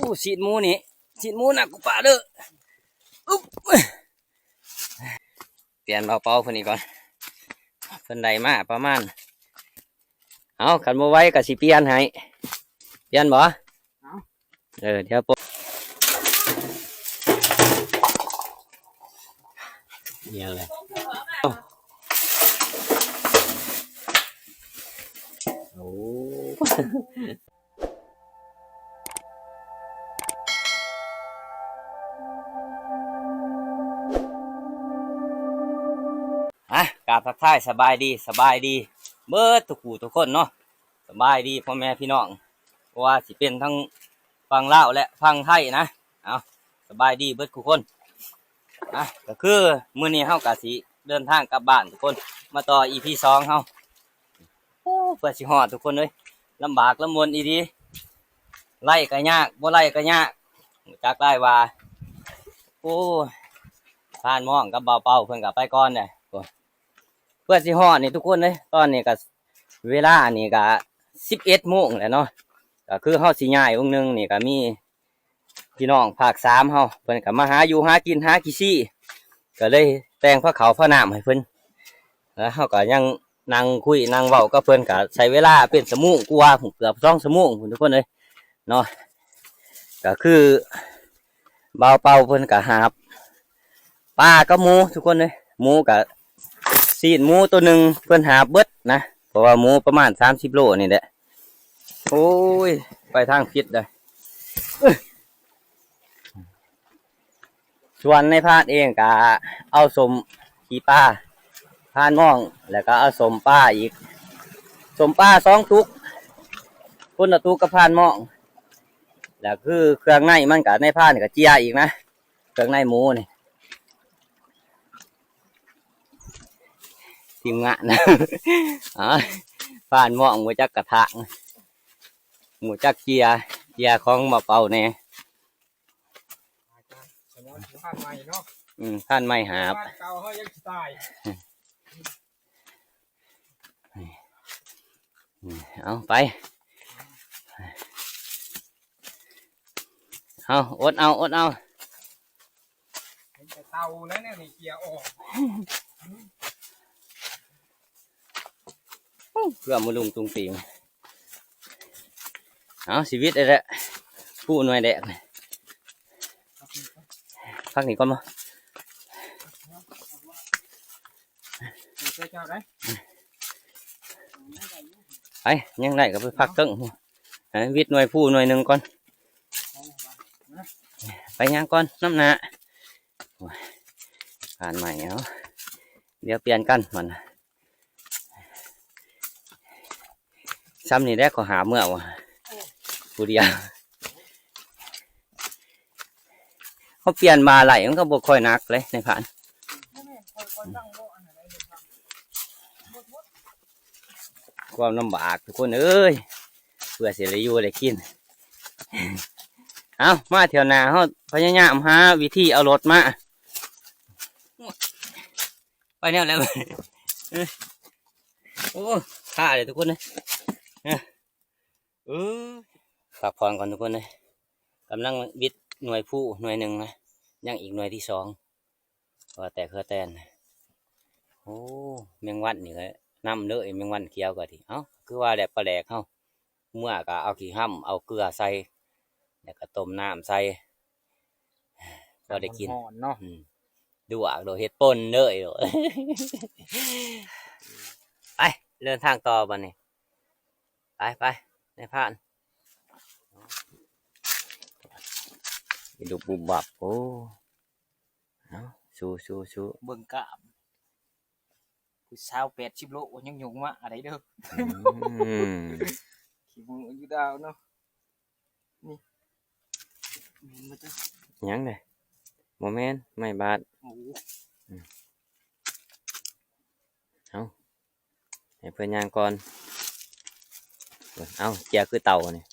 ຜູ້ ຊີ້ນໝູນີ້ ຊີ້ນໝູໜັກກວ່າປາເດີ້. ອຶບ ປ່ຽນເບົາເປົາເພິ່ນອີກກ່ອນ ເພິ່ນໄດ້ມາປະມານ ເອົາ ຄັນບໍ່ໄວກໍຊິປ່ຽນໃຫ້ ປ່ຽນບໍ່? ເອົາ ເອີ ດຽວປົ ດຽວເລີຍ ໂອ້ ອ່ະ ກາບທັກທາຍສະບາຍດີ ສະບາຍດີເບິດທຸກຜູ້ທຸກຄົນເນາະ ສະບາຍດີພໍ່ແມ່ພີ່ນ້ອງ ບໍ່ວ່າຊິເປັນທັງຝັ່ງລາວ ແລະ ຝັ່ງໄທນະ ເອົາ ສະບາຍດີເບິດທຸກຄົນ ອ່ະ ກໍຄືມື້ນີ້ເຮົາກໍຊິເດີນທາງກັບບ້ານທຸກຄົນ ມາຕໍ່ ອີພີ ສອງເຮົາ ໂອ້ ເພື່ອຊິຮອດທຸກຄົນເອີຍ ລຳບາກລຳບົນອີ່ຫຼີ ໄລ່ກໍຍາກ ບໍ່ໄລ່ກໍຍາກ ຮູ້ຈັກຫຼາຍວ່າ ໂອ້ ພານມອງກັບບ່າວເປົາເພິ່ນກໍໄປກ່ອນແຫຼະ ໂອ້ ເພື່ອຊິຮອດນີ້ທຸກຄົນເອີຍ ຕອນນີ້ກໍເວລານີ້ກໍສິບເອັດໂມງແລ້ວເນາະ ກໍຄືເຮົາຊິຍ້າຍວງໜຶ່ງນີ້ກໍມີ ພີ່ນ້ອງພາກສາມເຮົາ ເພິ່ນກໍມາຫາຢູ່ຫາກິນ ຫາຂີ້ຊີ້ ກໍເລີຍແຕ່ງພາເຂົ້າພານ້ຳໃຫ້ເພິ່ນ ແລ້ວເຮົາກໍຍັງນັ່ງຄຸຍນັ່ງເວົ້າກັບເພິ່ນ ກໍໃຊ້ເວລາເປັນຊົ່ວໂມງກວ່າ ເກືອບສອງຊົ່ວໂມງພຸ້ນທຸກຄົນເອີຍເນາະ ກໍຄືບ່າວເປົາເພິ່ນກໍຫາບປາກັບໝູທຸກຄົນເອີຍ ໝູກໍ ຊີ້ນໝູໂຕໜຶ່ງເພິ່ນຫາບເບິດນະ ເພາະວ່າໝູປະມານສາມສິບໂລນີ້ແຫຼະ ໂອ້ຍ ໄປທາງຜິດເດີ້ ສ່ວນນາຍພານເອງກະເອົາສົ້ມຂີ້ປາ ພານມອງ ແລ້ວກະເອົາສົ້ມປາອີກ ສົ້ມປາສອງຕຸກ ຄົນລະຕຸກກັບພານມອງ ແລ້ວຄືເຄື່ອງໃນມັນກະ ນາຍພານກະເຈຍອີກນະ ເຄື່ອງໃນໝູນີ້ ທີມງານ ເອົາ ພານມອງບໍ່ຈັກກະຖາງ ບໍ່ຈັກເຈຍ ເຈຍຂອງມາເປົ່າແດ່ ອາຈານສະຫງວນ ພານໃໝ່ເນາະ ອືມ ພານໃໝ່ຫາບ ພານເກົ່າເຮົາຍັງຊິຕາຍ ເອົາໄປ ເອົາ ອົດເອົາ ອົດເອົາ ເຫັນແຕ່ເຕົາແລ້ວແນວນີ້ເກຍອອກ ເພື່ອມາລຸງຕຸງຕີງ ເອົາ ຊີວິດແທ້ໆ ຜູ້ໜ່ວຍແດກ ພັກນີ້ກ່ອນບໍ່? ໄປ ຍັງໄດ້ກໍໄປພັກເທິງ ໃຫ້ວິດໜ່ວຍພູໜ່ວຍໜຶ່ງກ່ອນ ໄປຍ່າງກ່ອນນຳໜ້າ ໂອ້ຍ ຜ່ານໃໝ່ເອົາ ດຽວປ່ຽນກັນມັນ ຊ່ຳນີ້ແຫຼະ ເຂົາຫາເມືອວ່າ ຜູ້ດຽວ ເຮົາປ່ຽນມາໄຫຼມັນກໍບໍ່ຄ່ອຍໜັກເລີຍ ນາຍພານ ຄວາມລຳບາກທຸກຄົນເອີຍ ເພື່ອຊິໄດ້ຢູ່ໄດ້ກິນ ເອົາ ມາແຖວໜ້າເຮົາພະຍາຍາມຫາວິທີເອົາລົດມາ ໄປແນວໃດ ໂອ້ ຖ້າເດ້ທຸກຄົນເອີຍ ເອີ ພັກຜ່ອນກ່ອນທຸກຄົນເອີຍ ກຳລັງວິດໜ່ວຍພູໜ່ວຍໜຶ່ງນະ ຍັງອີກໜ່ວຍທີສອງ ວ່າແຕ່ເຄືອແຕນ ໂອ້ ແມງວັນນີ້ກໍນຳເລີຍ ແມງວັນຂຽວກໍດີ ເອົ້າ ຄືວ່າແຫຼະ ປາແດກເຮົາ ເມື່ອກໍເອົາຂີ້ຮຳ ເອົາເກືອໃສ່ ແລ້ວກໍຕົ້ມນ້ຳໃສ່ ພໍໄດ້ກິນ ຮ້ອນໆເນາະ ອືມ ລວກໂລດ ເຮັດປົ່ນເລີຍໂລດ ໄປ ເດີນທາງຕໍ່ບັດນີ້ ໄປໆ ນາຍພານ ດຸບບຸບບັບ ໂອ້ ເອົາ ສູ້ໆໆ ເບິ່ງກ້າມ ຜູ້ສາວແປດສິບໂລຍັງຍົກມາໄດ້ເດີ້ ອືມ ຂີ້ມືຢູ່ດາວເນາະ ນີ້ ແມ່ນບໍ່ຈັກ ຫຍັງເດ້ ບໍ່ແມ່ນ ໄມ້ບາດ ໂອ້ ອືມ ເອົາ ໃຫ້ເພິ່ນຍ່າງກ່ອນ ເອົາ ເຈຍຄືເຕົ່ານີ້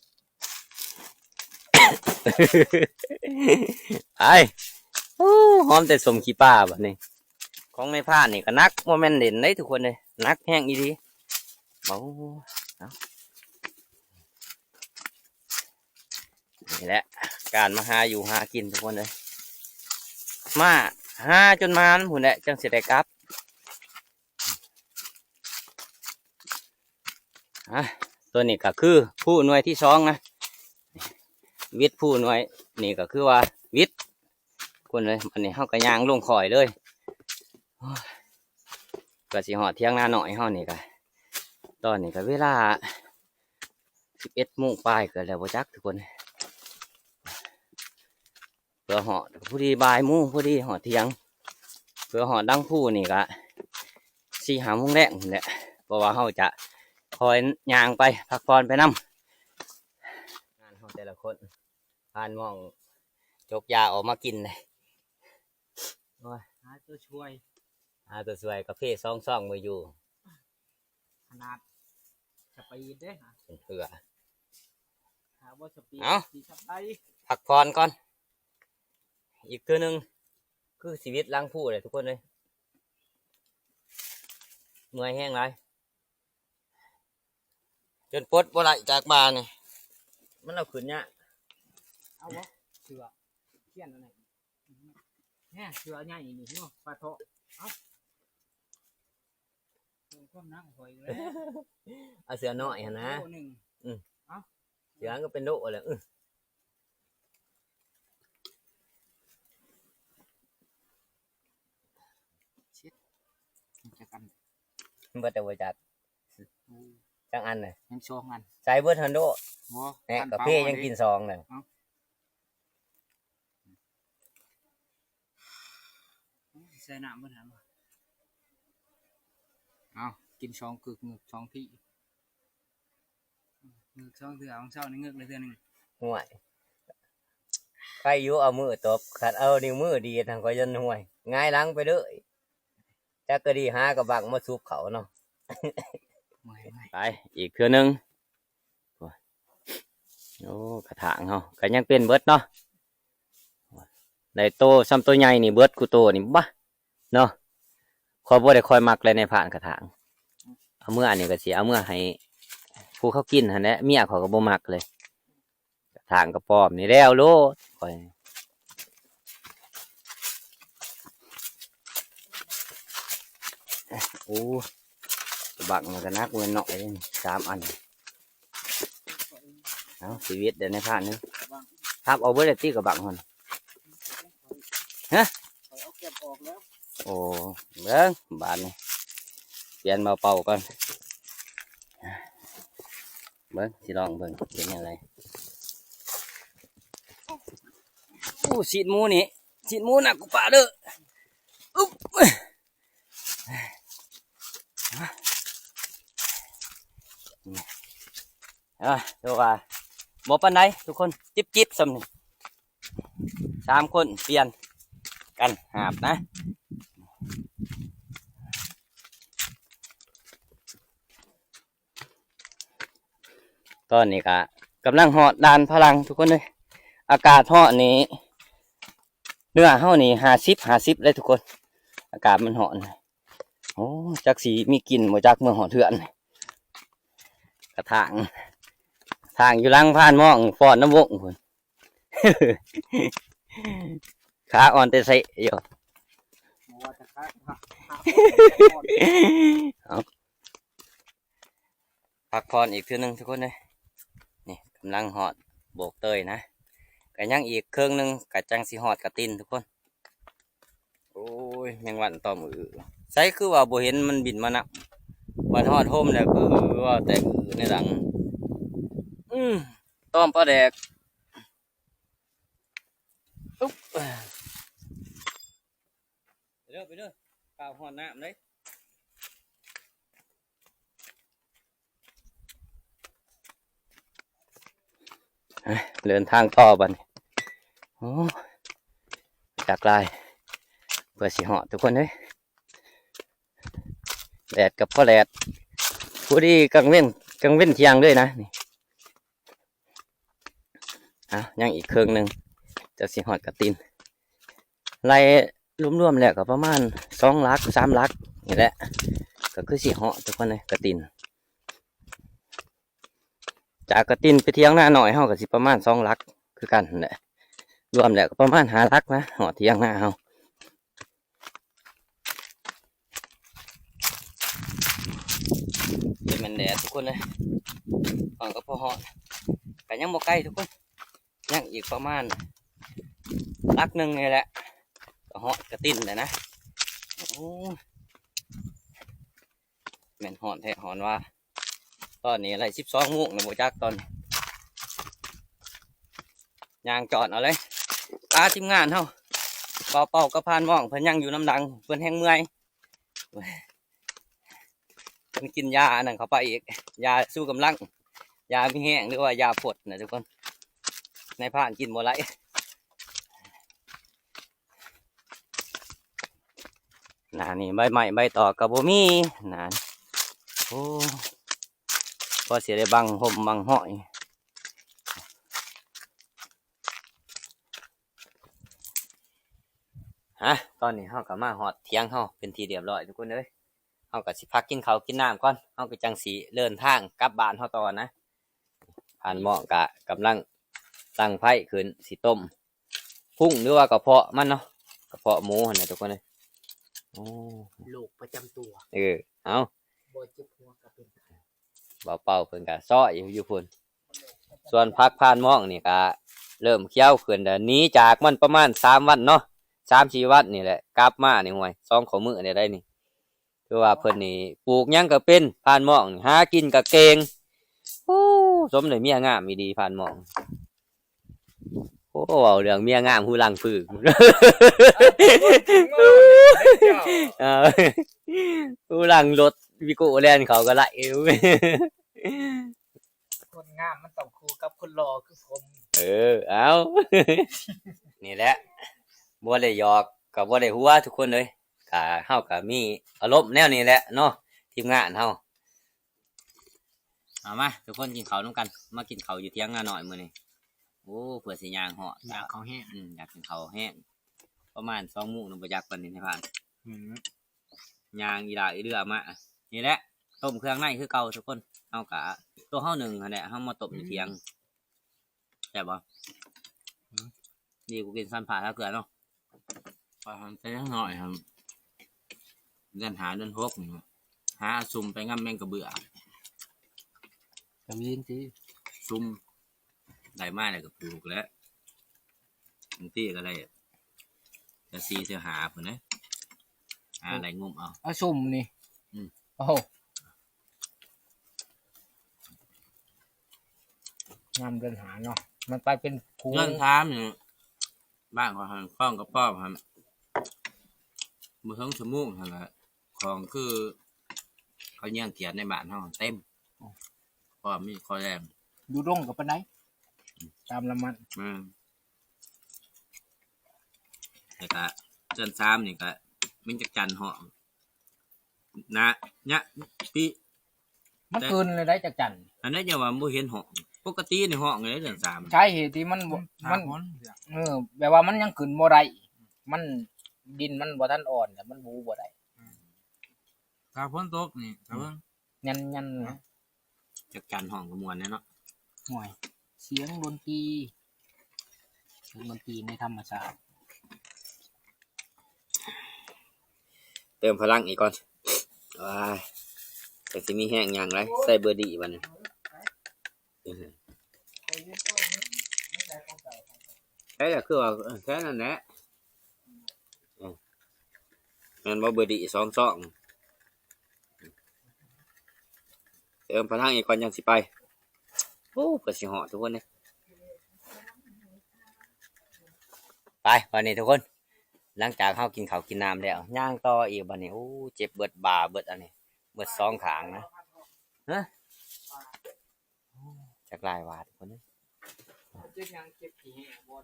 ໄປ ໂອ້ ຫອມແຕ່ສົ້ມຂີ້ປາບັດນີ້ ຂອງນາຍພານນີ້ກໍໜັກ ບໍ່ແມ່ນເລ່ນເດ້ທຸກຄົນເອີຍ ໜັກແຮງອີ່ຫຼີ ເອົາ ເອົາ ນີ້ແຫຼະ ການມາຫາຢູ່ຫາກິນທຸກຄົນເອີຍ ມາຫາຈົນມານພຸ້ນແຫຼະ ຈັ່ງຊິໄດ້ກັບ. ອາ ຕົວນີ້ກໍຄືພູໜ່ວຍທີສອງນະ ວິດພູໜ່ວຍນີ້ກໍຄືວ່າວິດ ຄົນເອີຍ. ບັດນີ້ເຮົາກໍຍ່າງລົງຂ້ອຍເລີຍ ໂອ້ຍ ກວ່າຊິຮອດຖຽງນານ້ອຍເຮົານີ້ກະ ຕອນນີ້ກະເວລາສິບເອັດໂມງປາຍເກືອບແລ້ວບໍ່ຈັກທຸກຄົນ ເພື່ອຮອດ ພໍດີບ່າຍໂມງ ພໍດີຮອດຖຽງ ເພື່ອຮອດຫຼັງພູນີ້ກະສີ່ຫ້າໂມງແລງພຸ້ນແຫຼະ ເພາະວ່າເຮົາຈະຄ່ອຍຍ່າງໄປ ພັກຜ່ອນໄປນຳ ງານເຮົາແຕ່ລະຄົນ ຜ່ານໝ່ອງຈົກຢາອອກມາກິນເລີຍ ໂອ້ຍ ຫາຕົວຊ່ວຍ ຫາຕົວຊ່ວຍ ກາເຟສອງຊອງບໍ່ຢູ່ ຂະໜາດສະປີດເດ້ຫາ ເປັນເທື່ອ ຖ້າບໍ່ສະປີດ ເອົ້າ ຊິສະໄປ ພັກຜ່ອນກ່ອນ ອີກເທື່ອໜຶ່ງ ຄືຊີວິດຫຼັງພູເລີຍທຸກຄົນເອີຍ ເມື່ອຍແຮງຫຼາຍ ຈົນປົດບໍ່ໄດ້ຈາກບ່ານີ້ ມັນເອົາຂຶ້ນຍາກ ເອົາບໍ່ ເສື້ອຂຽນອັນນັ້ນ ແຮະ ເສື້ອໃຫຍ່ນີ້ເນາະ ປາເທາະ ເອົາ ເບິ່ງຄວາມໜັກຂ້ອຍອີກແລ້ວ ເອົາເສື້ອນ້ອຍຫັ້ນນະ ໂລໜຶ່ງ ອື ເອົາ ເສື້ອກໍເປັນໂລແລ້ວ ອື ຊິດ ຈັກອັນ ເບິດແລ້ວບໍ່ຈັກ ໂອ້ ຈັກອັນນະ ຍັງສອງອັນ ໃສ່ເບິດຫັ້ນໂລ ບໍ່ ແນ່ ກາເຟຍັງກິນສອງນະ ເອົາ ໃສ່ນ້ຳເບິດຫັ້ນບໍ່ ເອົາ ກິນສອງກຶກ ງຶກສອງທີ ງຶກສອງເທື່ອ ຂອງເຊົ້ານີ້ງຶກເລີຍເທື່ອໜຶ່ງ ຫ້ວຍ ໃຄຢູ່ເອົາມືຕົບ ຄັນເອົານິ້ວມືດີດຫັ້ນ ຂ້ອຍຢ້ານຫ້ວຍ ຫງາຍຫຼັງໄປເລີຍ ຈັກກະດີຫາກະບັ້ງມາຊຸບເຂົ້າເນາະ ເມື່ອຍ ເມື່ອຍ ໄປອີກເທື່ອໜຶ່ງ ໂອ້ຍ ໂອ້ ກະຖາງເຮົາກະຍັງເປັນເບິດເນາະ ໄດ້ໂຕຊ່ຳໂຕໃຫຍ່ນີ້ເບິດຄູ່ໂຕນີ້ ບາ ເນາະ ຂ້ອຍບໍ່ໄດ້ຄ່ອຍມັກເລີຍໃນຜ່ານກະຖາງ ເອົາເມືອນີ້ກໍຊິເອົາເມືອໃຫ້ຜູ້ເຂົາກິນຫັ້ນແຫຼະ ເມຍຂ້ອຍກໍບໍ່ມັກເລີຍ ກະຖາງກະປ້ອມນີ້ແລ້ວໂລດຂ້ອຍ ໂອ້ ກະບັ້ງມັນກະໜັກ ບໍ່ແມ່ນນ້ອຍເດ້ ສາມອັນ ເອົາ ຊີວິດເດີ ໃນພານນີ້ ຮັບເອົາເບິດແລ້ວຕິກະບັ້ງຫັ້ນ ຮະ ຂ້ອຍເອົາແກັບອອກແລ້ວ ໂອ້ ເບິ່ງບາດນີ້ ປ່ຽນມາເປົ່າກ່ອນ ເບິ່ງ ຊິລອງເບິ່ງເປັນຈັ່ງໃດ ໂອ້ ຊີ້ນໝູນີ້ ຊີ້ນໝູໜັກກວ່າປາເດີ ອຶບ ອ່າ ຖືວ່າບໍ່ປານໃດທຸກຄົນ ຈິບໆ ຊ່ຳນີ້ ສາມຄົນປ່ຽນກັນຫາບນະ ຕອນນີ້ກະກຳລັງຮອດດ່ານພະລັງທຸກຄົນເອີຍ ອາກາດຮ້ອນນີ້ ເນື້ອເຮົານີ້ຫ້າສິບ ຫ້າສິບເລີຍທຸກຄົນ ອາກາດມັນຮ້ອນ ໂອ້ ຈັກຊິມີກິນບໍ່ຈັກ ເມື່ອຮອດເຮືອນ ກະຖາງ ຖາງຢູ່ຫຼັງພານມອງຟ້ອນນຳວົງພຸ້ນ ຂາອ່ອນແຕ່ເຊຢູ່ ບໍ່ວ່າແຕ່ຂາ ຂາ ຂາອ່ອນ ເອົາ ພັກຜ່ອນອີກເທື່ອໜຶ່ງທຸກຄົນເອີຍ ນີ້ກຳລັງຮອດໂບກເຕີຍນະ ກະຍັງອີກເຄິ່ງໜຶ່ງກະຈັ່ງຊິຮອດກະຕິນທຸກຄົນ ໂອ້ຍ ແມງວັນຕ່ອມອື ໃສຄືວ່າບໍ່ເຫັນມັນບິນມານຳ ບັດຮອດຮົ່ມແລ້ວຄືວ່າແຕ່ອືໃນຫຼັງ ອື ຕ່ອມປາແດກ ອຸບ ໄປເດີ ໄປເດີ ຟ້າວຮອດນ້ຳເດ້ ເດີນທາງຕໍ່ບັດນີ້ ໂອ້ ຈັກຫຼາຍ ເພື່ອຊິຮອດທຸກຄົນເອີຍ ແດດກໍພໍແດດ ພໍດີກາງເວັນ ກາງເວັນທ່ຽງເລີຍນະນີ້ ເອົາ ຍັງອີກເຄິ່ງໜຶ່ງ ຈະຊິຮອດກະຕິນ ໄລ່ລວມໆແລ້ວກໍປະມານສອງຫຼັກ ສາມຫຼັກນີ້ແຫຼະ ກໍຄືຊິຮອດທຸກຄົນເອີຍ ກະຕິນ ຈາກກະຕິນໄປຖຽງນານ້ອຍເຮົາກໍຊິປະມານສອງຫຼັກຄືກັນຫັ້ນແຫຼະ ລວມແລ້ວກໍປະມານຫ້າຫຼັກນະ ຮອດຖຽງນາເຮົາ. ແຕ່ແມ່ນແດດທຸກຄົນເອີຍ ເຮົາກໍພໍຮອດ ກໍຍັງບໍ່ໄກທຸກຄົນ ຍັງອີກປະມານຫຼັກໜຶ່ງນີ້ແຫຼະ ກໍຮອດກະຕິນແລ້ວນະ. ໂອ້ ແມ່ນຮ້ອນແທ້ຮ້ອນວ່າ ຕອນນີ້ໄດ້ສິບສອງໂມງແລ້ວບໍ່ຈັກຕອນ ຍ່າງຈອດເອົາເລີຍ. ປາ ທີມງານເຮົາ ເປົ່າເປົ່າກັບພານມອງ ເພິ່ນຍັງຢູ່ນຳຫຼັງ ເພິ່ນແຮ່ງເມື່ອຍ ເພິ່ນກິນຢາອັນນັ້ນເຂົ້າໄປອີກ ຢາຊູກຳລັງ ຢາມີແຮງ ຫຼືວ່າຢາຟົດນະທຸກຄົນ ນາຍພານກິນບໍ່ໄຫຼ. ນານີ້ໃບໄມ້ໃບຕອກກໍບໍ່ມີນາ. ໂອ້ ພໍຊິໄດ້ບັງຮົ່ມບັງຮອຍ. ຮະ ຕອນນີ້ເຮົາກໍມາຮອດຖຽງເຮົາເປັນທີ່ຮຽບຮ້ອຍທຸກຄົນເອີຍ. ເຮົາກໍຊິພັກກິນເຂົ້າກິນນ້ຳກ່ອນ ເຮົາກໍຈັ່ງຊິເດີນທາງກັບບ້ານເຮົາຕໍ່ນະ. ພານໝ້ອງກະກຳລັງຕັ້ງໄຟຂຶ້ນ ຊິຕົ້ມພຸ້ງ ຫຼືວ່າກະເພາະມັນເນາະ ກະເພາະໝູຫັ້ນນະທຸກຄົນເອີຍ. ໂອ້ ໂລກປະຈຳຕົວ ເອີ ເອົາ ບໍ່ເຈັບຫົວກະເປັນໄຂ້ ບ່າວເປົ່າເພິ່ນກະຊອຍຢູ່ພຸ້ນ. ສ່ວນຜັກພານໝ້ອງນີ້ກະເລີ່ມຂຽວຂຶ້ນແລ້ວ ໜີຈາກມັນປະມານສາມວັນເນາະ ສາມສີ່ວັນນີ້ແຫຼະ ກັບມານີ້ ຫ້ວຍ ສອງກວ່າມື້ແລ້ວໄດ໋ນີ້. ຄືວ່າເພິ່ນນີ້ປູກຫຍັງກໍເປັນ ພານໝ້ອງນີ້ ຫາກິນກໍເກັ່ງ. ໂອ້ ສົມໄດ້ເມຍງາມອີ່ຫຼີ ພານໝ້ອງ. ໂອ້ ເວົ້າເລື່ອງເມຍງາມ ຫູຫຼັງຜຶ່ງ ເອີ ຫູຫຼັງລົດວິໂກ້ແລ່ນເຂົ້າກໍໄລ່. ຄົນງາມມັນຕ້ອງຄູ່ກັບຄົນຫຼໍ່ຄືຜົມ. ເອີ ເອົາ ນີ້ແຫຼະ ບໍ່ໄດ້ຫຍອກກໍບໍ່ໄດ້ຫົວທຸກຄົນເອີຍ. ກະເຮົາກະມີອາລົມແນວນີ້ແຫຼະເນາະ ທີມງານເຮົາ. ເອົາມາ ທຸກຄົນກິນເຂົ້ານຳກັນ ມາກິນເຂົ້າຢູ່ຖຽງນານ້ອຍມື້ນີ້. ໂອ້ ເພື່ອຊິຍ່າງຮອດ ຢາກເຂົ້າແຮງ ອືມ ຢາກກິນເຂົ້າແຮງ. ປະມານສອງໂມງນະ ບໍ່ຈັກປານນີ້ນະພານ. ອືມ ຍ່າງອີ່ຫຼ້າອີ່ເຫຼືອມາ. ນີ້ແຫຼະ ຕົ້ມເຄື່ອງໃນຄືເກົ່າທຸກຄົນ. ເຮົາກະ ໂຕເຮົາໜຶ່ງຫັ້ນແຫຼະ ເຮົາມາຕົ້ມຢູ່ຖຽງ. ແຊບບໍ່? ອືມ ດີກວ່າກິນຊຳພາດເທື່ອເນາະ. ຂ້ອຍຫັ້ນແຕ່ຍັງນ້ອຍຫັ້ນ ເດືອນຫ້າເດືອນຫົກນີ້ ຫາສຸ່ມໄປງຳແມງກະເບື້ອ. ກະມີຕິ ສຸ່ມ ໄດ້ມາແລ້ວກະປູກແຫຼະ. ບາງທີກະໄດ້ແຕ່ສີ່ແຕ່ຫ້າພຸ້ນນະ ຫາໄດ້ງົມເອົາ. ເອົາ ສຸ່ມນີ້ ອືມ ໂອ້ໂຫ ຍາມເດືອນຫ້າເນາະ ມັນໄປເປັນພູ. ເດືອນສາມນີ້ ບ້ານຂ້ອຍຫັ້ນ ຄອງກະປອມຫັ້ນ ບໍ່ເຖິງຊົ່ວໂມງຫັ້ນລະ ຂອງຄືເຂົາຍ່າງກຽດໃນບ້ານເຮົາເຕັມ ພໍມີຂໍແລງ. ຢູ່ດົງກໍປານໃດ ອືມ ຕາມລະມັນ. ແມ່ນ ແລ້ວກະເດືອນສາມນີ້ກະແມ່ນຈັກຈັ່ນຮ້ອງ ນະ ຍະ ຕິ ມັນ ແຕ່ ເກີນແລ້ວໄດ໋ຈັກຈັ່ນ. ອັນນັ້ນຢ່າວ່າບໍ່ເຫັນຮ້ອງ ປົກກະຕິນີ້ຮ້ອງເດ້ເດືອນສາມ. ສາເຫດທີ່ມັນບໍ່ ມັນ ມັນ ເອີ ແບບວ່າມັນຍັງຂຶ້ນບໍ່ໄດ້ ມັນ ດິນມັນບໍ່ທັນອ່ອນ ແລ້ວມັນຫູບໍ່ໄດ້. ອືມ ຖ້າຝົນຕົກນີ້ ຖ້າເບິ່ງ ຍັນໆ ນະ. ຈັກຈັ່ນຮ້ອງກໍມ່ວນແດ່ເນາະ. ໂອ້ຍ ສຽງດົນຕີ ສຽງດົນຕີໃນທຳມະຊາດ. ເຕີມພະລັງອີກກ່ອນ ໂອ້ຍ ຈັກຊິມີແຮງຍ່າງໄດ໋. ໃສ່ເບີດີບັດນີ້ ເອີ ກໍຄືວ່າ ເອີ ແຄ່ນັ້ນແຫຼະ. ອືມ ແມ່ນບໍ່ເບີດີສອງຊອງ ເຕີມພະລັງອີກກ່ອນຈັ່ງຊິໄປ. ໂອ້ ເພື່ອຊິຮອດທຸກຄົນເດ້. ໄປ ບັດນີ້ທຸກຄົນ ຫຼັງຈາກເຮົາກິນເຂົ້າກິນນ້ຳແລ້ວ ຍ່າງຕໍ່ອີກບັດນີ້. ໂອ້ ເຈັບເບິດບ່າເບິດອັນນີ້ ເບິດສອງຂ້າງນະ ຮະ. ໂອ້ ຈັກຫຼາຍຫວາດຄົນເອີຍ. ເຈັບຫຍັງ? ເຈັບຂີ້ແຫ້ງບໍ່?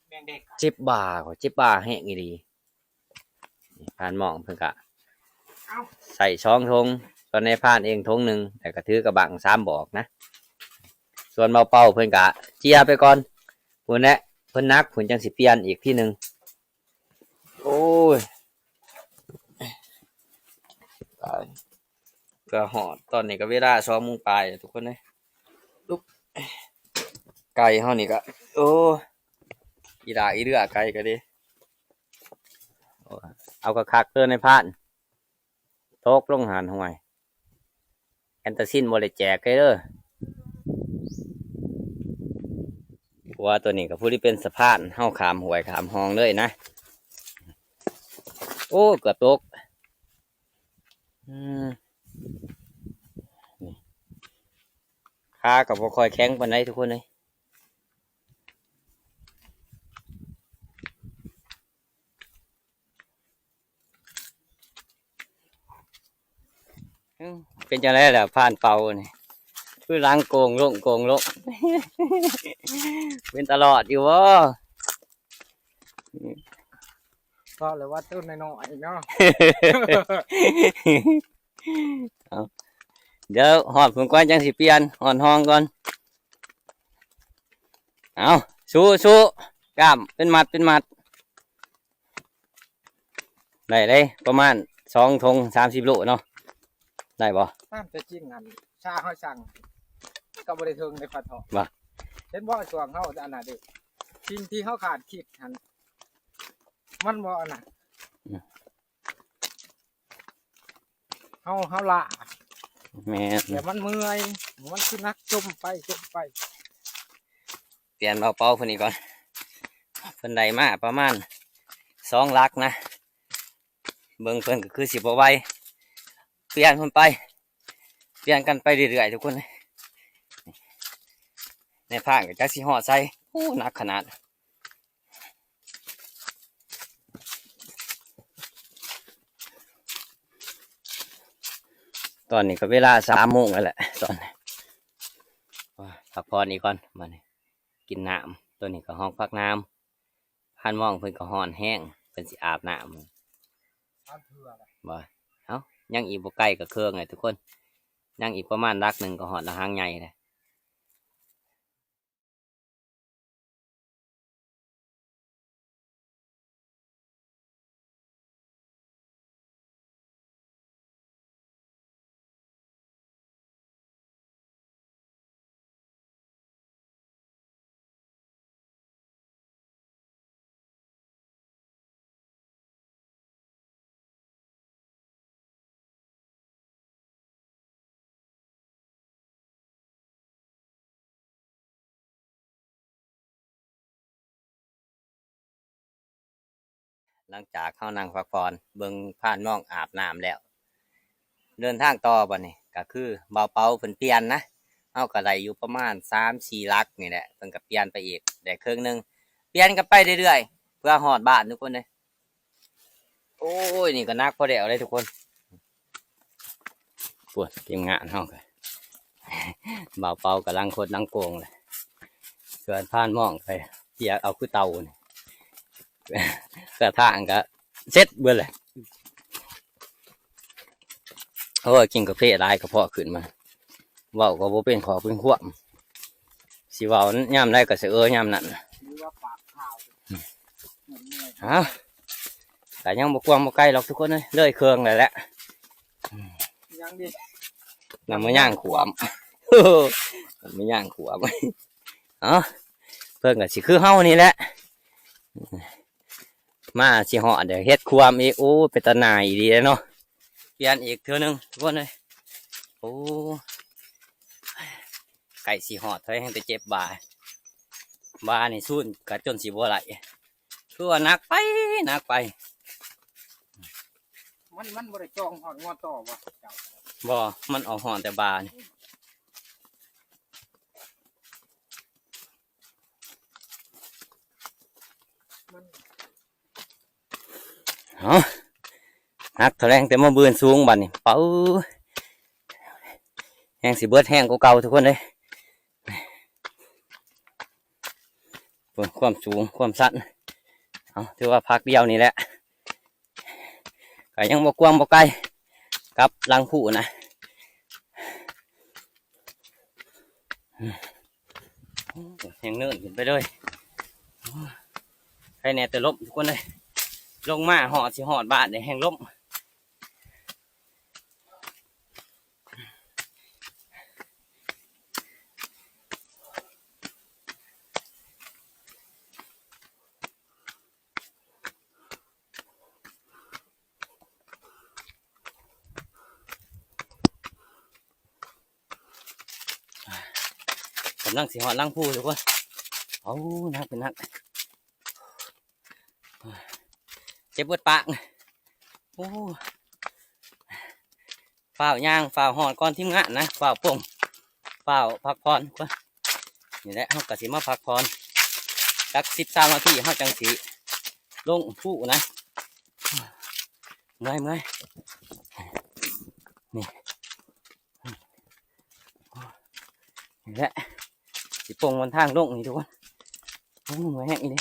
ແມງແດງກັດ. ເຈັບບ່າ ຂ້ອຍເຈັບບ່າແຮງອີ່ຫຼີ. ພານໝ້ອງເພິ່ນກະ ເອົ້າ ໃສ່ສອງຖົງ ສ່ວນນາຍພານເອງຖົງໜຶ່ງ ແລ້ວກະຖືກະບັງສາມບອກນະ. ສ່ວນເບົາເປົ່າເພິ່ນກະເຈຍໄປກ່ອນ ພຸ້ນແຫຼະ ເພິ່ນໜັກພຸ້ນ ຈັ່ງຊິປ່ຽນອີກທີໜຶ່ງ. ໂອ້ຍ ຕາຍ ເພື່ອຮອດ ຕອນນີ້ກໍເວລາສອງໂມງປາຍແລ້ວທຸກຄົນເອີຍ. ໄກ່ເຮົານີ້ກໍ ໂອ້ ໄ ອີຫຼາກອີເຫຼືອໄກ່ກໍດີ. ເອົາຄັກໆເດີນາຍພານ. ຕົກລົງຫັ້ນ ຫ້ວຍ ແອນຕາຊິນບໍ່ໄດ້ແຈກເດີ. ເພາະວ່າຕົວນີ້ກໍພໍດີເປັນສະພານ ເຮົາຂ້າມຫ້ວຍຂ້າມຮ່ອງເລີຍນະ. ໂອ້ ເກືອບຕົກ. ອືມ ນີ້ ຂາກໍບໍ່ຄ່ອຍແຂງປານໃດທຸກຄົນເອີຍ. ເປັນຈັ່ງໃດລະ ພານເປົານີ້ ຄືຫຼັງໂກ່ງລົງໂກ່ງລົງ ເປັນຕາລອດຢູ່ບໍ່? ເພາະແລ້ວວ່າຕົ້ນນ້ອຍໆເນາະ. ເອົາ ດຽວຮອດພຸ້ນກ່ອນຈັ່ງຊິປ່ຽນ ຮອດຮ່ອງກ່ອນ. ເອົາ ສູ້ໆ ກ້າມເປັນມັດເປັນມັດ. ໄດ້ເດ້ ປະມານສອງຖົງ ສາມສິບໂລເນາະ ໄດ້ບໍ່? ຕາມແຕ່ຈິງຫັ້ນ ຊາເຮົາສັ່ງກໍບໍ່ໄດ້ເຖິງໃນຄວາມເທາະ ວ່າ ເຫັນບໍ່? ຊ່ວງເຮົາອັນນັ້ນເດ້ ສິ່ງທີ່ເຮົາຄາດຄິດຫັ້ນ ມັນບໍ່ອັນນັ້ນ ອືມ ເຮົາ ເຮົາລ້າ ແມ່ນ ແຕ່ມັນເມື່ອຍ ມັນຄືໜັກ ຈົ່ມໄປ ຈົ່ມໄປ. ປ່ຽນເບົາເປົາເພິ່ນອີກກ່ອນ ເພິ່ນໄດ້ມາປະມານສອງຫຼັກນະ ເບິ່ງເພິ່ນກໍຄືຊິບໍ່ໄວ ປ່ຽນເພິ່ນໄປ ປ່ຽນກັນໄປເລື້ອຍໆ ທຸກຄົນ. ນາຍພານກໍຈັກຊິຮອດໃສ ໂອ້ ໜັກຂະໜາດ. ຕອນນີ້ກໍເວລາສາມໂມງແລ້ວແຫຼະ ຕອນນີ້ ພັກຜ່ອນອີກກ່ອນ ບາດນີ້ກິນນ້ຳ. ຕົວນີ້ກໍຮອກຜັກນ້ຳ ພານມອງເພິ່ນກໍຮ້ອນແຮງ ເພິ່ນຊິອາບນ້ຳ ສາມເທື່ອແລ້ວ ບໍ່ ເອົ້າ ຍັງອີກບໍ່ໄກກໍເຄິ່ງແລ້ວທຸກຄົນ ຍັງອີກປະມານຫຼັກໜຶ່ງກໍຮອດລະຫາງໃຫຍ່ແລ້ວ. ຫຼັງຈາກເຮົານັ່ງພັກຜ່ອນເບິ່ງພານມອງອາບນ້ຳແລ້ວ ເດີນທາງຕໍ່ ບາດນີ້ກໍຄືເບົາເປົາເພິ່ນປ່ຽນນະ ເຮົາກໍໄດ້ຢູ່ປະມານສາມສີ່ຫຼັກນີ້ແຫຼະ ເພິ່ນກໍປ່ຽນໄປອີກໄດ້ເຄິ່ງໜຶ່ງ ປ່ຽນກັນໄປເລື້ອຍໆ ເພື່ອຮອດບ້ານທຸກຄົນເດ້. ໂອ້ຍ ນີ້ກໍໜັກພໍແລ້ວເດ້ທຸກຄົນ ໂອ້ຍ ທີມງານເຮົາກໍ ເບົາເປົາກຳລັງຄົດນັງໂກງເລີຍ ສ່ວນພານມອງໄປເຈຍກເອົາຄືເຕົານີ້ ກະຖາງກໍເສັດເບິດແຫຼະ. ໂອ້ຍ ກິນກາເຟຫຼາຍກະເພາະຂຶ້ນມາ ເວົ້າກໍບໍ່ເປັນຂໍ້ເປັນຄວາມ ຊິເວົ້າຍາມໃດກໍສະເອີຍາມນັ້ນ ຫຼືວ່າປາກຂາວ. ຮະ ກະຍັງບໍ່ກວ້າງບໍ່ໄກດອກທຸກຄົນເອີຍ ເລີຍເຄິ່ງແລ້ວແຫຼະ ຍັງດີ ນ້ຳມັນຍ່າງຂວາມ ນ້ຳມັນຍ່າງຂວາມ. ເອົ້າ ເພິ່ນກໍຊິຄືເຮົານີ້ແຫຼະ ມາຊິຮອດແລ້ວເຮັດຄວາມອີກ ໂອ້ ເປັນຕາໜ່າຍອີ່ຫຼີເນາະ. ປ່ຽນອີກເທື່ອໜຶ່ງທຸກຄົນເອີຍ ໂອ້ ໃກ້ຊິຮອດເທົ່າໃດແຮ່ງແຕ່ເຈັບບ່າ ບ່ານີ້ສູນກໍຈົນຊິບໍ່ໄດ້ ຄືວ່າໜັກໄປ ໜັກໄປ. ມັນ ມັນບໍ່ໄດ້ຈ່ອງຮອດງໍຕໍ່ບໍ່ເຈົ້າ? ບໍ່ ມັນອອກຮອດແຕ່ບ່ານີ້. ເອົ້າ ໜັກເທົ່າແຮງແຕ່ມາບືນສູງບາດນີ້ ປະ ແຮງຊິເບິດແຮງກວ່າເກົ່າທຸກຄົນເອີຍ. ໂອ້ຍ ຄວາມສູງຄວາມຊັນ ເອົາ ຖືວ່າພັກດຽວນີ້ແຫຼະ ກໍຍັງບໍ່ກວ້າງບໍ່ໄກກັບຫຼັງພູນນະ ແຮງເນີນຂຶ້ນໄປເລີຍ ໃຄແນ່ແຕ່ລົ້ມທຸກຄົນເອີຍ ລົງມາຮອດ ຊິຮອດບ້ານນີ້ແຮງລົ້ມ. ໂ ລັງຊິຮອດຫຼັງພູທຸກຄົນ. ໂອ້ ໜັກເປັນໜັກ ເຈັບເບິດປາກ. ໂອ້ ຟ້າວຍ່າງ ຟ້າວຮອດກ່ອນທີມງານນະ ຟ້າວປົງ ຟ້າວພັກຜ່ອນກ່ອນ. ນີ້ແຫຼະ ເຮົາກໍຊິມາພັກຜ່ອນຈັກສິບ ຊາວນາທີ ເຮົາຈັ່ງຊິລົງພູນະ. ເມື່ອຍ ເມື່ອຍ ນີ້ ນີ້ແຫຼະ ຊິປົງຫົນທາງລົງນີ້ທຸກຄົນ. ໂອ້ ເມື່ອຍແຮງອີ່ຫຼີ.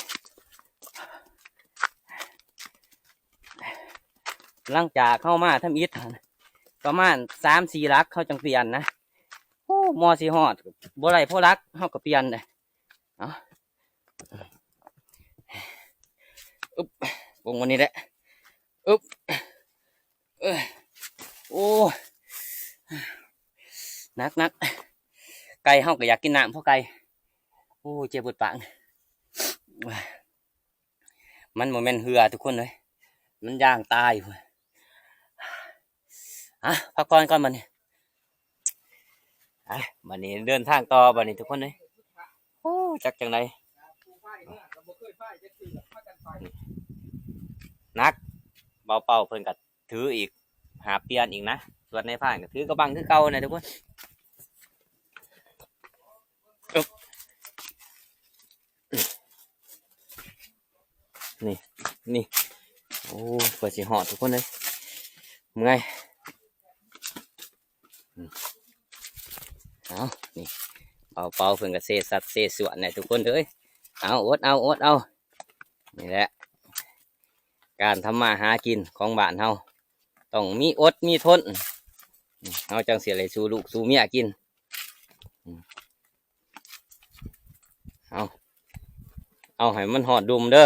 ຫຼັງຈາກເຮົາມາທຳອິດຫັ້ນ ປະມານສາມສີ່ຫຼັກ ເຮົາຈັ່ງປ່ຽນນະ. ໂອ້ ໝໍຊິຮອດ ບໍ່ໄດ້ພໍຫຼັກ ເຮົາກໍປ່ຽນເດ້. ເອົາ ອຶບ ປົງອັນນີ້ແຫຼະ ອຶບ ເອີ ໂອ້ ໜັກໆ. ໄກ່ເຮົາກໍຢາກກິນນ້ຳ ພໍໄກ່ ໂອ້ ເຈັບເບິດປາກ. ມັນບໍ່ແມ່ນເຮືອທຸກຄົນເອີຍ ມັນຍ່າງຕາຍພຸ້ນ. ອ່ະ ພັກຜ່ອນກ່ອນບັດນີ້. ອ່ະ ບັດນີ້ເດີນທາງຕໍ່ບັດນີ້ທຸກຄົນເອີຍ. ໂອ້ ຈັກຈັ່ງໃດ ໜັກ ເບົາເປົ່າເພິ່ນກໍຖືອີກ ຫາບປ່ຽນອີກນະ. ສ່ວນນາຍພານກໍຖືກະບັງຄືເກົ່ານະທຸກຄົນ. ອຶບ ນີ້ ນີ້ ໂອ້ ກວ່າຊິຮອດທຸກຄົນເອີຍ ເມື່ອຍ. ເອົາ ນີ້ ເບົາເປົ່າເພິ່ນກໍເຊຊັດເຊຊວນແຫຼະທຸກຄົນເອີຍ. ເອົາ ອົດເອົາ ອົດເອົາ ນີ້ແຫຼະ ການທຳມາຫາກິນຂອງບ້ານເຮົາ ຕ້ອງມີອົດມີທົນ ເຮົາຈັ່ງຊິໄດ້ສູ່ລູກສູ່ເມຍກິນ. ເອົາ ເອົາໃຫ້ມັນຮອດດຸ່ມເດີ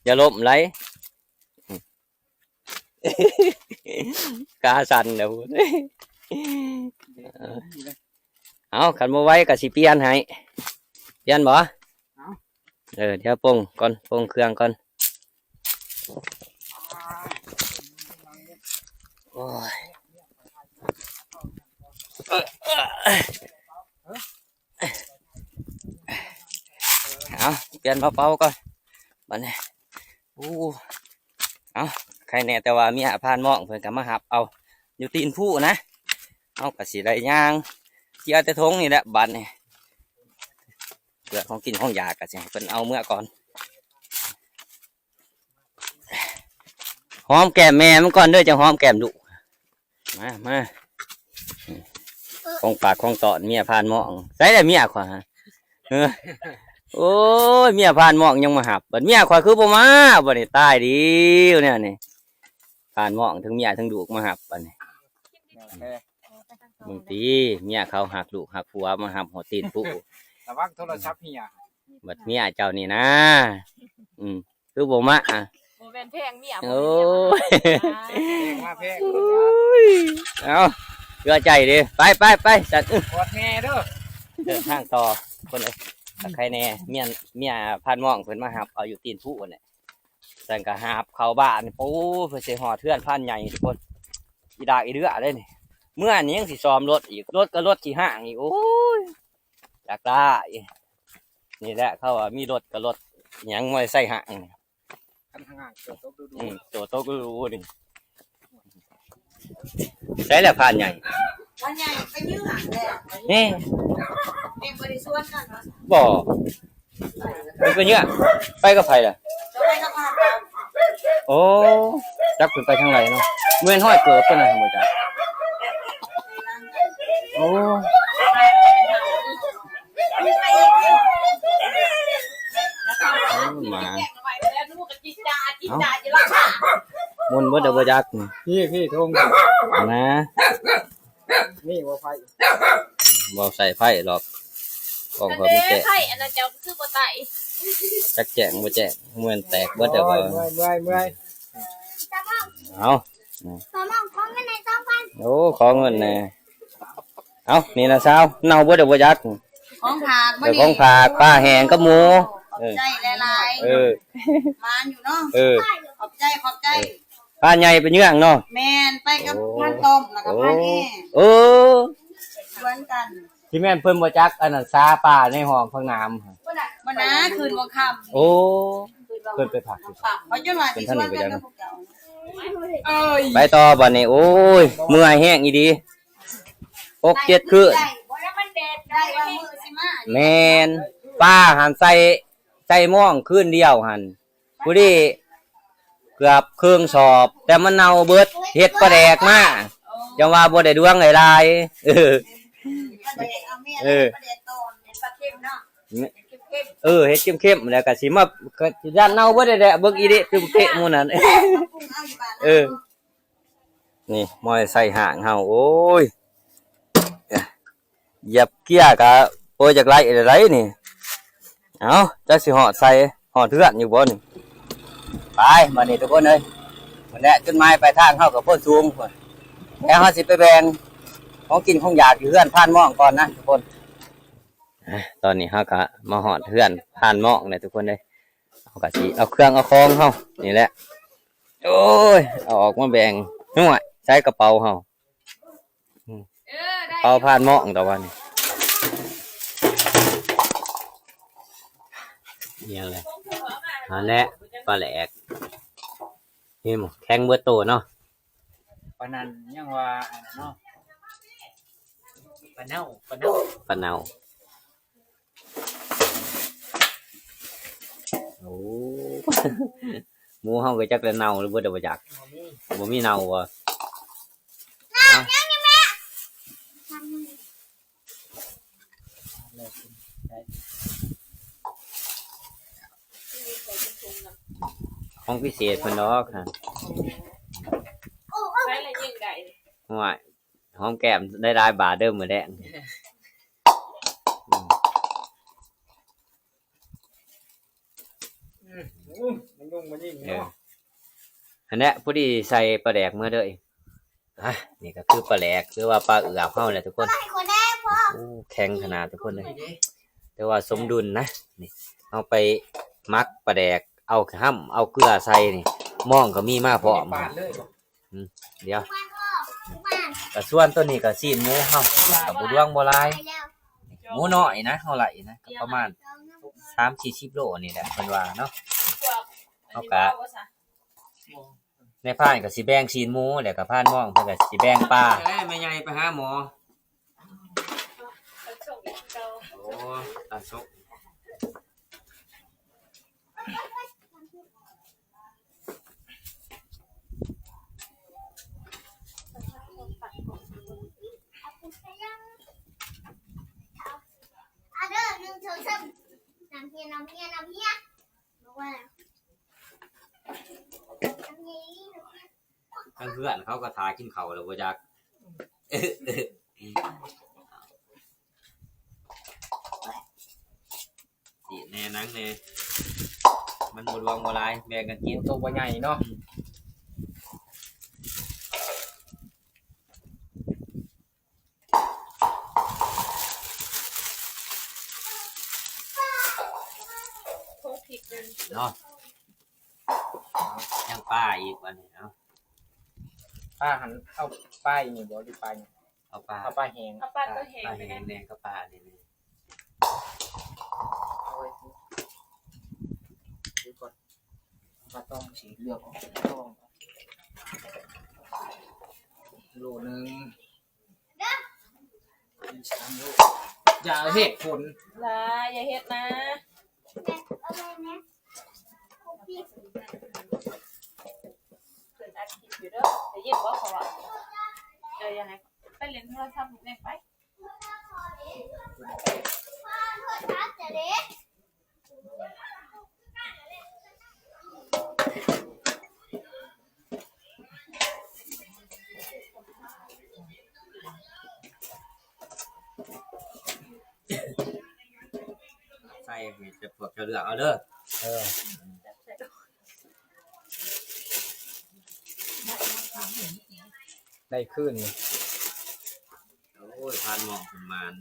ຢ່າລົ້ມໄຫຼ ຂາສັ່ນແລ້ວ. ເອົາ ຄັນບໍ່ໄຫວກໍຊິປ່ຽນໃຫ້ ປ່ຽນບໍ່? ເອີ ດຽວປົງກ່ອນ ປົງເຄື່ອງກ່ອນ. ໂອ້ຍ ເອົາ ປ່ຽນເບົາໆກ່ອນບັດນີ້. ໂອ້ ເອົາ ໃຄແນ່ແຕ່ວ່າເມຍພານມອງເພິ່ນກໍມາຮັບເອົາຢູ່ຕີນພູນະ. ເຮົາກໍຊິໄດ້ຍ່າງເຈຍແຕ່ຖົງນີ້ແຫຼະບັດນີ້ ເພື່ອຂອງກິນຂອງຢາກກໍຊິໃຫ້ເພິ່ນເອົາເມືອກ່ອນ. ຫອມແກ້ມແມ່ມັນກ່ອນເດີ ຈັ່ງຫອມແກ້ມລູກ. ມາ ມາ ຂອງຝາກຂອງຕ້ອນເມຍພານມອງ. ໃສລະເມຍຂ້ອຍ? ເອີ ໂອ້ຍ ເມຍພານມອງຍັງມາຮັບ ບັດເມຍຂ້ອຍຄືບໍ່ມາ ບັດນີ້ຕາຍດີແນວນີ້. ພານມອງທັງເມຍທັງລູກມາຮັບບັດນີ້. ເບິ່ງຕິ ເມຍເຂົາຮັກລູກຮັກຜົວມາຮັບຮອດຕີນພູ. ລະວັງໂທລະສັບເຮຍ. ບັດເມຍເຈົ້ານີ້ນາ ອືມ ຄືບໍ່ມາ ບໍ່ແມ່ນແພງເມຍ ໂອ້ຍ ມາແພງ ເອົາ ເຫຼືອໃຈເດ້. ໄປ ໄປ ໄປ ສັດ ກອດແມ່ເດີ. ເດີນທາງຕໍ່ຄົນເອີຍ. ໃຄແນ່ ເມຍ ເມຍພານມອງເພິ່ນມາຮັບເອົາຢູ່ຕີນພູແຫຼະ. ສັນກະຫາບເຂົ້າບ້ານ ໂອ້ ເພິ່ນຊິຮອດເຮືອນພານໃຫຍ່ທຸກຄົນ. ອີດາກອີເດືອເດ້ນີ້ ເມື່ອນີ້ຍັງຊິຊ້ອມລົດອີກ ລົດກໍລົດຊິຮ້າງອີກ. ໂອ້ຍ ຢາກຕາຍ. ນີ້ແຫຼະ ເຂົາວ່າມີລົດກໍລົດຫຍັງ ມອເຕີໄຊຮ້າງ. ຄັນຫ້າງໂຕຕົກດູ ອືມ ໂຕຕົກດູນີ້. ໃສລະພານໃຫຍ່? ພານໃຫຍ່ໄປເຍືອກແລ້ວ. ນີ້ ແມ່ບໍ່ໄດ້ຊວນກັນຫວາ? ບໍ່ ມັນໄປເຍືອກ. ໄປກັບໃຜລະ? ຈະໄປກັບພານເຂົາ. ໂອ້ ຈັກເພິ່ນໄປທາງໃດເນາະ. ແມ່ນຫ້ອຍເກີບຕົວນັ້ນບໍ່ຈັກ. ໂອ້ ໂອ້ ໝາ ເອົ້າ ໝຸ່ນເບິດແລ້ວບໍ່ຈັກນີ້. ພີ່ ພີ່ ທົ່ງນະ ນີ້ບໍ່ໄຟ ບໍ່ໃສ່ໄຟດອກ ກ້ອງຂ້ອຍມັນແຕກ. ໄຟອັນນັ້ນເຈົ້າຄືບໍ່ໄຕ ຈັກແຈ້ງບໍ່ແຈ້ງ ແມ່ນແຕກເບິດແລ້ວບໍ່? ເມື່ອຍ ເມື່ອຍ ເມື່ອຍ ເອົາ ສາວນ້ອງ ຂໍເງິນໃຫ້ສອງພັນ. ໂອ້ ຂໍເງິນແດ່. ເອົ້າ ນີ້ນະສາວ ເນົ່າເບິດແລ້ວບໍ່ຈັກ. ຂອງຝາກ ເອີ ມື້ນີ້ ຂອງຝາກ ປາແຫ້ງກັບໝູ. ຂອບໃຈຫຼາຍໆ. ເອີ ເອີ ມາຢູ່ເນາະ. ເອີ ຂອບໃຈ ຂອບໃຈ. ເອີ ພານໃຫຍ່ໄປເຍືອງເນາະ. ແມ່ນ ໄປກັບ ໂອ້ ພານຕ້ອມ ແລ້ວກໍ ໂອ້ ພານແອ. ເອີ ຊວນກັນ. ຊິແມ່ນເພິ່ນບໍ່ຈັກອັນນັ້ນ ສາປາໃນຫ້ອງພັກນ້ຳ ບໍ່ນາ ຄືນຫົວຄ່ຳ ໂອ້ ເພິ່ນໄປພັກຢູ່ ເຂົາຈົນວ່າຊິຊວນກັນກັບພວກເຈົ້າ ເອີຍ ໄປຕໍ່ບັດນີ້ ໂອ້ຍ ເມື່ອຍແຮງອີ່ຫຼີ ຫົກເຈັດຄືນ ບໍ່ໄດ້ ມັນແດດໄດ້ວ່າມື້ຊິມາ ແມ່ນ ປາຫັ້ນໃສ່ ໃສ່ມອງຄືນດຽວຫັ້ນ ຜູ້ນີ້ເກືອບເຄິ່ງສອບ ແຕ່ມັນເນົ່າເບິດ ເຮັດປາແດກມາ ຈັ່ງວ່າບໍ່ໄດ້ດວງຫຼາຍໆ ເອີ ປາແດກເອົາແມ່ ເອີ ປາແດກຕອນ ເຮັດປາເຄັມເນາະ ເອີ ເຮັດເຄັມໆ ແລ້ວກໍຊິມາ ກໍຢ້ານເນົ່າເບິດແຫຼະ ເບິ່ງອີ່ເດະ ຕຶມເຕະໝູ່ນັ້ນ ເອີ ນີ້ ມອຍໃສ່ຫ້າງເຮົາ ໂອ້ຍ ຢຽບເກຍກະບໍ່ຢາກໄຫຼໃດນີ້ ເອົ້າ ຈັກຊິຮອດໃສ ຮອດເຮືອນຢູ່ບໍ່ນີ້ ໄປ ບາດນີ້ທຸກຄົນເອີຍ ພຸ້ນແຫຼະ ຈຸດໝາຍປາຍທາງເຮົາກໍໂພນສູງພຸ້ນ ແລ້ວເຮົາຊິໄປແບ່ງຂອງກິນຂອງຢາກຢູ່ເຮືອນພານມອງກ່ອນນະທຸກຄົນ ອາ ຕອນນີ້ເຮົາກໍມາຮອດເຮືອນພານມອງແລ້ວທຸກຄົນເອີຍ ເຮົາກໍຊິເອົາເຄື່ອງເອົາຂອງເຮົານີ້ແຫຼະ ໂອ້ຍ ເອົາອອກມາແບ່ງ ຫ້ວຍ ໃສ່ກະເປົາເຮົາ ອືມ ເປົາພານໝອງຕະວັນ ອີຫຍັງແຫຼະ ຫັ້ນແຫຼະ ປາແຫຼກ ເຫັນບໍ່ ແຂງເບິດໂຕເນາະ ປານັ້ນຍັງວ່າອັນນັ້ນເນາະ ປາເນົ່າ ປາເນົ່າ ປາເນົ່າ. ໂອ້ ໝູເຮົາກໍຈັກແຕ່ເນົ່າຫຼືບໍ່ ແຕ່ບໍ່ຈັກ ບໍ່ມີ ບໍ່ມີເນົ່າບໍ່ ຂອງພິເສດເພິ່ນດອກຫັ້ນ ໃສ່ແລ້ວຍິງໄດ້ ຫ້ວຍ ຫອມແກ້ມໄດ້ຫຼາຍບາດເດີມື້ແລງ ອືມ ອືມ ມັນຍຸງມັນຍິງເນາະ ເອີ ຫັ້ນແຫຼະ ພໍດີໃສ່ປາແດກເມືອເລີຍ ອ່ະ ນີ້ກໍຄືປາແດກ ຫຼືວ່າປາເອືອບເຮົາແຫຼະທຸກຄົນ ໂອ້ ແຂງຂະໜາດທຸກຄົນເອີຍ ແຕ່ວ່າສົມດຸນນະ ນີ້ ເຮົາໄປໝັກປາແດກ ເອົາຫຳ ເອົາເກືອໃສ່ນີ້ ມອງກໍມີມາພ້ອມ ອືມ ດຽວ ກະສ່ວນຕົວນີ້ກະຊີ້ນໝູເຮົາ ກະບໍ່ຫຼວງບໍ່ຫຼາຍ ໝູນ້ອຍນະ ເຮົາໄລ່ນະ ກະປະມານສາມສີ່ສິບໂລນີ້ແຫຼະ ເພິ່ນວ່າເນາະ ເຮົາກະ ນາຍພານກະຊິແບ່ງຊີ້ນໝູ ແລ້ວກະພານມອງເພິ່ນກະຊິແບ່ງປາ ແມ່ໃຫຍ່ໄປຫາໝໍ ໂອ້ ຕັດສົກ ທາງເພື່ອນເຂົາກໍຖ້າກິນເຂົ້າແລ້ວບໍ່ຈັກ ຊີ້ນແດ່ ໜັງແດ່ ມັນບໍ່ຫຼວງບໍ່ຫຼາຍ ແບ່ງກັນກິນ ໂຕບໍ່ໃຫຍ່ເນາະ ອືມ ເນາະ ຍັງປາອີກບັດນີ້ ເອົາ ປາຫັ້ນ ເອົາປາອີ່ນີ້ບໍ່ ຫຼືປາຫຍັງ? ເອົາປາ ເອົາປາແຫ້ງ ເອົາປາຕົວແຫ້ງ ປາແຫ້ງແດ່ ກັບປາອັນນີ້ແດ່ ເອົາໄວ້ ເອົາໄວ້ກ່ອນ ປາຕອງ ຊິເລືອກເອົາປາຕອງ ໂລໜຶ່ງ ຢ່າເຮັດຝົນຫຼາຍ ຢ່າເຮັດນາ ເພິ່ນອັດຄລິບຢູ່ເດີ ໄດ້ຍິນບໍ່ເຂົາເວົ້າ ເຈົ້າຢ່າໃຫ້ໄປຫຼິ້ນໂທລະສັບແມ່ໄປ. ໃສ່ໃຫ້ພວກເຈົ້າເລືອກເອົາເດີ ເອີ ໄດ້ຄືນ. ໂອ້ຍ ພານໝອງເພິ່ນໝານ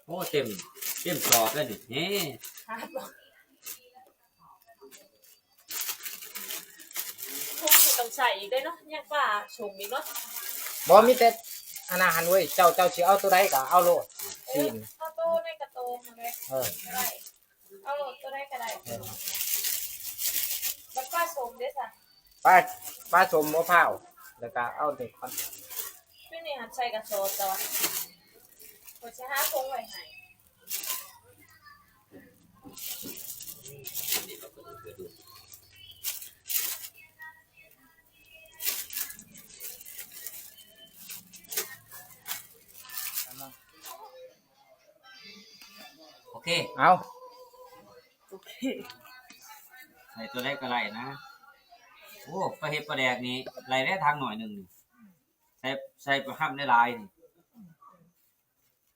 ໂອ້ ເຕັມ ເຕັມສອບເລີຍນີ້ ເອີ ພານໝອງ ທຸກຢູ່ຕະ ໃສ່ອີກໄດ້ເນາະ ຍັງປາສົ້ມອີກເນາະ. ບໍ່ ມີແຕ່ອັນນັ້ນຫັ້ນເວີຍ ເຈົ້າ ເຈົ້າຊິເອົາໂຕໃດກໍເອົາໂລດ ຊີ້ນ ເອົາໂຕໃດກໍໂຕຫັ້ນແຫຼະ ເອີ ກໍໄດ້ ເອົາໂລດໂຕໃດກໍໄດ້. ເອີ ບັດປາສົ້ມເດ້ຊະ? ປາ ປາສົ້ມບໍ່ພ້າວ ແລ້ວກໍເອົານີ້ກ່ອນ ຢູ່ນີ້ຫັ້ນໃສ່ກະສອບ ແຕ່ວ່າຂ້ອຍຊິຫາຖົງໄວ້ໃຫ້. ໂອເຄ ເອົາ ໂອເຄ ໃສ່ຕົວໃດກໍໄດ້ນະ. ໂອ້ ປາເຫັດປາແດກນີ້ໄດ້ແລ້ວ ຖັງໜ້ອຍໜຶ່ງນີ້ ໃສ່ ໃສ່ປາຫຳຫຼາຍໆນີ້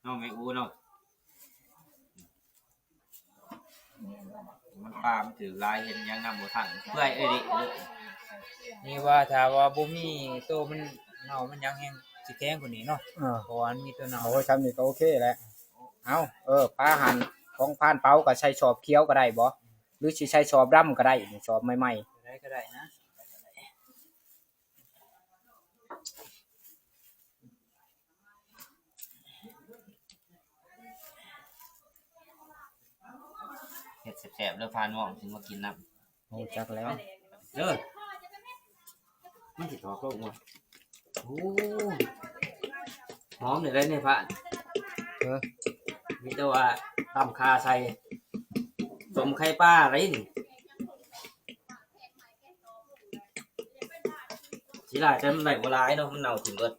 ເນາະແມ່ອູເນາະ. ມັນປາມັນຖືກຫຼາຍ ເຮັດຫຍັງນຳບໍ່ທັນ ເປື່ອຍເອີ່ຍດິ. ນີ້ວ່າຖ້າວ່າບໍ່ມີໂຕມັນເນົ່າມັນຫຍັງແຮງຊິແຂງກວ່ານີ້ເນາະ. ເອີ ເພາະວ່າມັນມີໂຕເນົ່າ. ໂອ້ຍ ຊ່ຳນີ້ກໍໂອເຄແຫຼະ. ເອົາ ເອີ ປາຫັ້ນຂອງພານເປົາກໍໃສ່ສອບຂຽວກໍໄດ້ບໍ່ ຫຼືຊິໃສ່ສອບດຳກໍໄດ້ ນີ້ສອບໃໝ່ໆ ໄດ້ກໍໄດ້ນະ. ເຮັດແຊບໆເດີ ພານໝ້ອງຊິມາກິນນຳ. ຮູ້ຈັກແລ້ວເດີ ມັນຊິຖອກລົງບໍ່? ໂອ້ ຫອມເດ ໄດ້ໃນພານ ເອີ ມີແຕ່ວ່າຕຳຂ່າໃສ່ ສົ້ມໄຂ່ປາໄດ໋ນີ້. ຊິຫຼາຍ ແຕ່ມັນໄດ້ບໍ່ຫຼາຍເນາະ ມັນເນົ່າຖິ້ມເບິດ.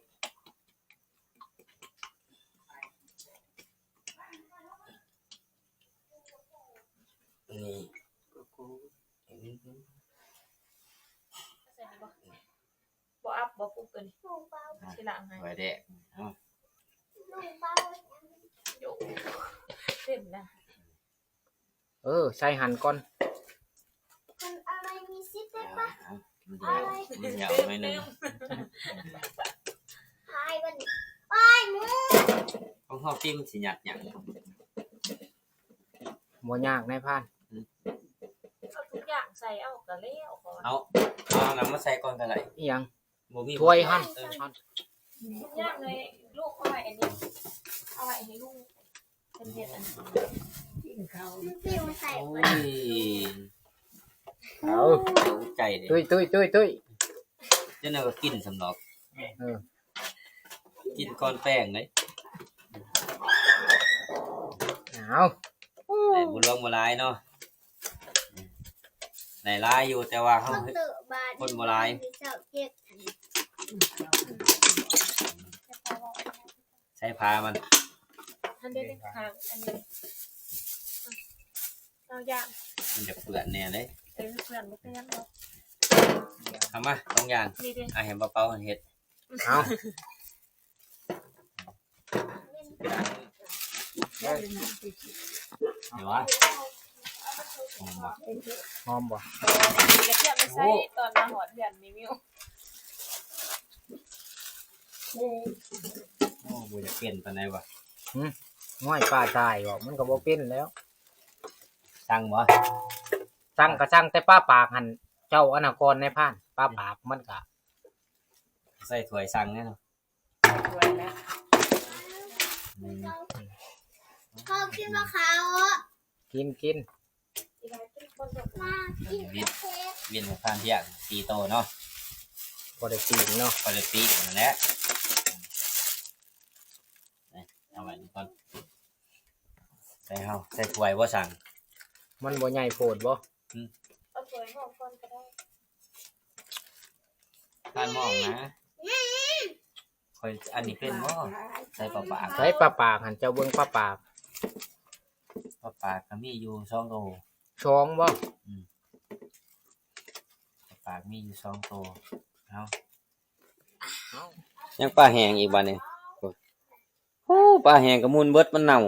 ນີ້ ບໍ່ອັບບໍ່ປຸກຕົວນີ້ ຊິລ້າງໃຫ້ ໄວ້ແດກ ເອົາ ເຕັມນະ. ເອີ ໃສ່ຫັ້ນກ່ອນ ມັນເຫຍວ ມັນເຫຍວໜ້ອຍໜຶ່ງ ພາຍມັນ ໂອ້ຍ ໝົດ ຂອງເຮົາຕິມັນຊິຍາກຫຍັງ? ບໍ່ຍາກນາຍພານ ເອົາທຸກຢ່າງໃສ່ເອົາກໍແລ້ວ ເອົາ ເອົາອັນນັ້ນມາໃສ່ກ່ອນກໍໄດ້. ອີຫຍັງ? ບໍ່ມີ ຖ້ວຍຫັ້ນ ເອີ ທຸກຢ່າງເລີຍ ລູກເອົາໄວ້ອັນນີ້ ເອົາໄວ້ໃຫ້ລຸງ ເພິ່ນເຮັດອັນ ກິນເຂົ້າ ມັນປິວໃສ່ ໂອ້ຍ ເອົາ ຕົກໃຈເດ້ ຕຸ້ຍໆໆໆ ຈັ່ງນັ້ນກໍກິນສ່ຳດອກ ເອີ ກິນກ່ອນແປ້ງເດ້ ເອົາ ໄດ້ບໍ່ຫຼວງບໍ່ຫຼາຍເນາະ ໄດ້ຫຼາຍຢູ່ ແຕ່ວ່າເຮົາຄົນບໍ່ຫຼາຍ. ໃສ່ຜ້າມັນ ອັນນີ້ຂ້າງ ອັນນີ້ ເອົາຢ່າງ ມັນຈະເປື້ອນແດ່ເດ້ ເອີ ເປື້ອນບໍ່ເປື້ອນດອກ ເອົາມາສອງຢ່າງ ນີ້ເດ້ ອາ ໃຫ້ບໍ່ເປົ່າເຮັດ ເອົາ ເຫັນບໍ່? ຫອມບໍ່? ຫອມບໍ່? ກະທຽມໄປໃສ່ ໂອ້ ຕອນມາຮອດເຮືອນນີ້ມິວ ໂອ້ ບໍ່ຢາກເປັນປານໃດຫວາ ຫື ຫ້ວຍ ປາຕາຍບໍ ມັນກໍບໍ່ເປັນແລ້ວ ສັ່ງບໍ່? ສັ່ງກໍສັ່ງແຕ່ປາປາກຫັ້ນ ເຈົ້າອັນນະກ່ອນນາຍພານ ປາປາກມັນກະ ໃສ່ຖ້ວຍສັ່ງແນ່ເນາະ. ເຂົາກິນບໍ່ເຂົ້າ ກິນ ກິນ ມາກິນ ເວັນ ເວັນໃຫ້ພານທ່ຽງສີ່ໂຕເນາະ ພໍໄດ້ປີ້ງເນາະ ພໍໄດ້ປີ້ງຫັ້ນແຫຼະ ເອົາໄວ້ກ່ອນ ໃສ່ເຮົາ ໃສ່ຖ້ວຍບໍ່ສັ່ງ ມັນບໍ່ໃຫຍ່ໂພດບໍ? ເອົາຖ້ວຍອອກກ່ອນກໍໄດ້ ທ່ານມອງນະ ຂ້ອຍ ອັນນີ້ເປັນບໍ່? ໃສ່ປາປາກ ໃສ່ປາປາກຫັ້ນ ເຈົ້າເບິ່ງປາປາກ ປາປາກກໍມີຢູ່ສອງໂຕ ສອງບໍ່? ອືມ ປາປາກມີຢູ່ສອງໂຕ ເອົາ ຍັງປາແຫ້ງອີກບາດນີ້ ໂອ້ ປາແຫ້ງກໍໝຸ່ນເບິດ ມັນເນົ່າ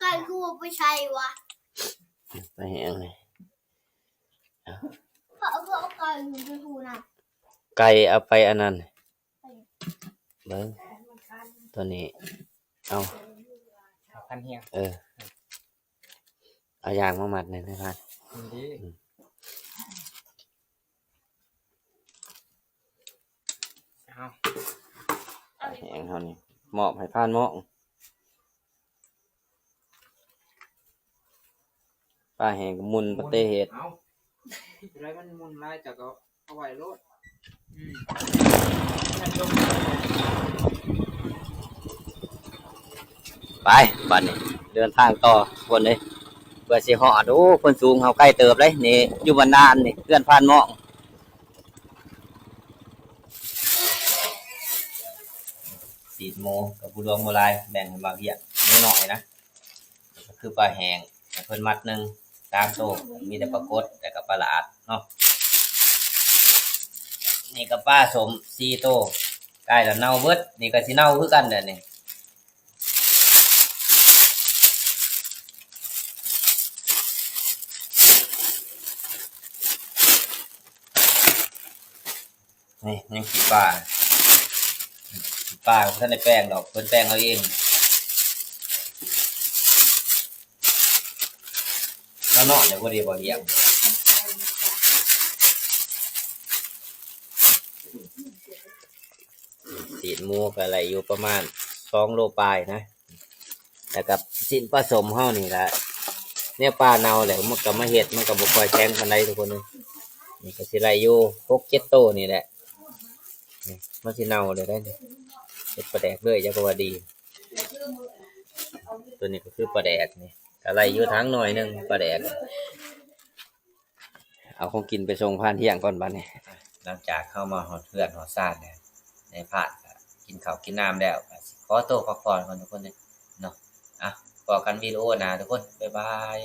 ໄກ່ຄືບໍ່ໄປໃສ່ຫວາ? ປາແຫ້ງນີ້ ເຂົາເອົາໄກ່ຢູ່ໃນຮູນະ ໄກ່ເອົາໄປອັນນັ້ນ ເບິ່ງ ຕົວນີ້ ເອົາ ພັນຮຽງ ເອີ ເອົາຢາງມາມັດແດ່ນາຍພານ ນີ້ເດ້ ອືມ ເ ແຫ້ງເຮົານີ້ ມອບໃຫ້ພານໝອງ. ປາແຫ້ງກໍໝຸ່ນປະເຕເຮັດ ເອົາ ໄດ້ມັນໝຸ່ນຫຼາຍ ເຈົ້າກໍເອົາໄວ້ໂລດ. ອືມ ໄປ ບັດນີ້ເດີນທາງຕໍ່ຄົນເດ້ ເພື່ອຊິຮອດ. ໂອ້ ຄົນສູງເຮົາໃກ້ເຕີບເດ້ນີ້ ຢູ່ບັນດານນີ້ ເຮືອນພານໝອງ. ຊີ້ນໝູກໍບໍ່ຫຼວງບໍ່ຫຼາຍ ແບ່ງໃຫ້ບ່າວວຽກນ້ອຍໆນະ. ກໍຄືປາແຫ້ງໃຫ້ເພິ່ນມັດໜຶ່ງ ສາມໂຕ ມີແຕ່ປາກົດ ແລ້ວກໍປາຫຼາດເນາະ. ນີ້ກໍປາສົ້ມສີ່ໂຕ ກາຍລະເນົ່າເບິດ. ນີ້ກໍຊິເນົ່າຄືກັນແຫຼະນີ້. ນີ້ຍັງຂີ້ປາ ຂີ້ປາກໍບໍ່ທັນໄດ້ແປງດອກ ເພິ່ນແປງເອົາເອງ. ລາວເນາະ ດຽວບໍ່ດີບໍ່ດຽງ. ຊີ້ນໝູກໍໄດ້ຢູ່ປະມານສອງໂລປາຍນະ ແລ້ວກໍຊີ້ນປາສົ້ມເຮົານີ້ລະ ແນວປາເນົ່າແຫຼະ ມັນກໍມາເຮັດ ມັນກໍບໍ່ຄ່ອຍແຂງປານໃດທຸກຄົນເອີຍ. ນີ້ກໍຊິໄດ້ຢູ່ຫົກເຈັດໂຕນີ້ແຫຼະ ນີ້ມັນຊິເນົ່າເລີຍໄດ໋ນີ້. ເຮັດປາແດກເລີຍ ຈັກວ່າດີ. ຕົວນີ້ກໍຄືປາແດກນີ້ ກໍໄດ້ຢູ່ຖັງໜ້ອຍໜຶ່ງປາແດກ. ເອົາຂອງກິນໄປສົ່ງພານທ່ຽງກ່ອນບັດນີ້. ຫຼັງຈາກເຮົາມາຮອດເຮືອນຮອດຊານແລ້ວ ໃນພານກໍກິນເຂົ້າກິນນ້ຳແລ້ວ ກໍຊິຂໍໂຕພັກຜ່ອນກ່ອນທຸກຄົນເດີເນາະ. ອ່ະ ພໍ້ກັນວິດີໂອໜ້າທຸກຄົນ ບາຍບາຍ.